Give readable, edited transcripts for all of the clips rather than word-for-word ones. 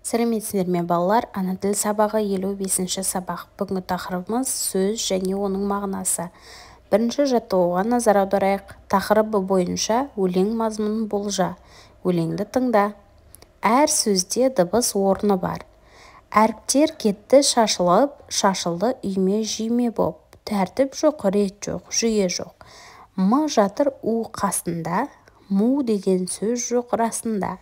Сәлеметсіздер ме, балалар! Ана тіл сабағы, 55-сабақ. Бүгінгі тақырыбымыз: сөз және оның мағынасы. Бірінші жаттығуға назар аударайық. Тақырыбы бойынша өлең мазмұнын болжа. Өлеңді тыңда. Әр сөзде дыбыс орны бар. Әріптер кетті шашылып, шашылды үйме-жүйме боп. Тәртіп жоқ, рет жоқ, жүйе жоқ. М жатыр у қасында, му деген сөз жоқ расында.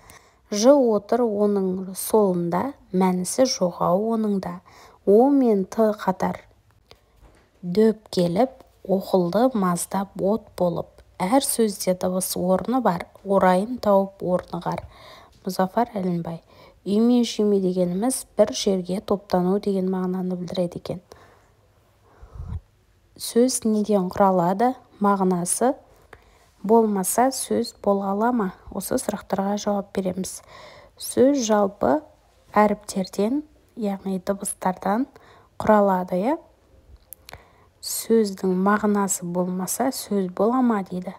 Ж отыр оның солында, мәнісі жоқ-ау оның да. О мен т қатар дөп келіп, оқылды маздап от болып. Әр сөзде дыбыс орны бар, орайын тауып орнығар. Мұзафар Әлімбай. Үйме-жүйме дегеніміз бір жерге топтану деген мағынаны білдіреді екен. Сөз неден құралады? Мағынасы болмаса, сөз бола ала ма? Осы сұрақтарға жауап береміз. Сөз жалпы әріптерден, яғни дыбыстардан құралады, иә. Сөздің мағынасы болмаса, сөз бола ма дейді.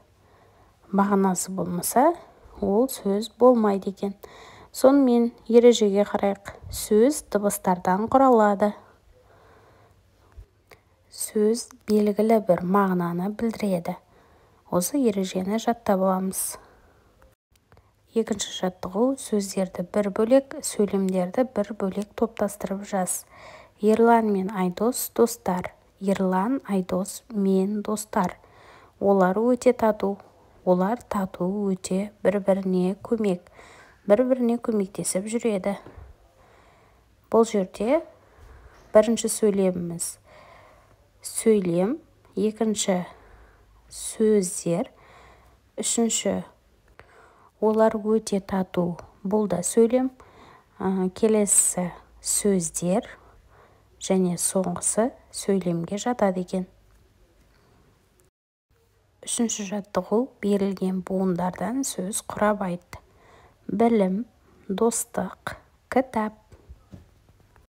Мағынасы болмаса, ол сөз болмайды екен. Сонымен, ережеге қарайық. Сөз дыбыстардан құралады. Сөз белгілі бір мағынаны білдіреді. Осы ережені жаттап аламыз. Екінші жаттығу: сөздерді бір бөлек, сөйлемдерді бір бөлек топтастырып жаз. Ерлан мен Айдос достар. Ерлан, Айдос мен достар. Олар өте тату. Олар тату өте, бір-біріне көмек, бір-біріне көмектесіп жүреді. Бұл жерде бірінші сөйлеміміз сөйлем, екінші сөздер, үшінші олар өте тату, бұл да сөйлем, келесі сөздер және соңғысы сөйлемге жатады екен. Үшінші жаттығу: берілген буындардан сөз құрап айт. Білім, достық, кітап.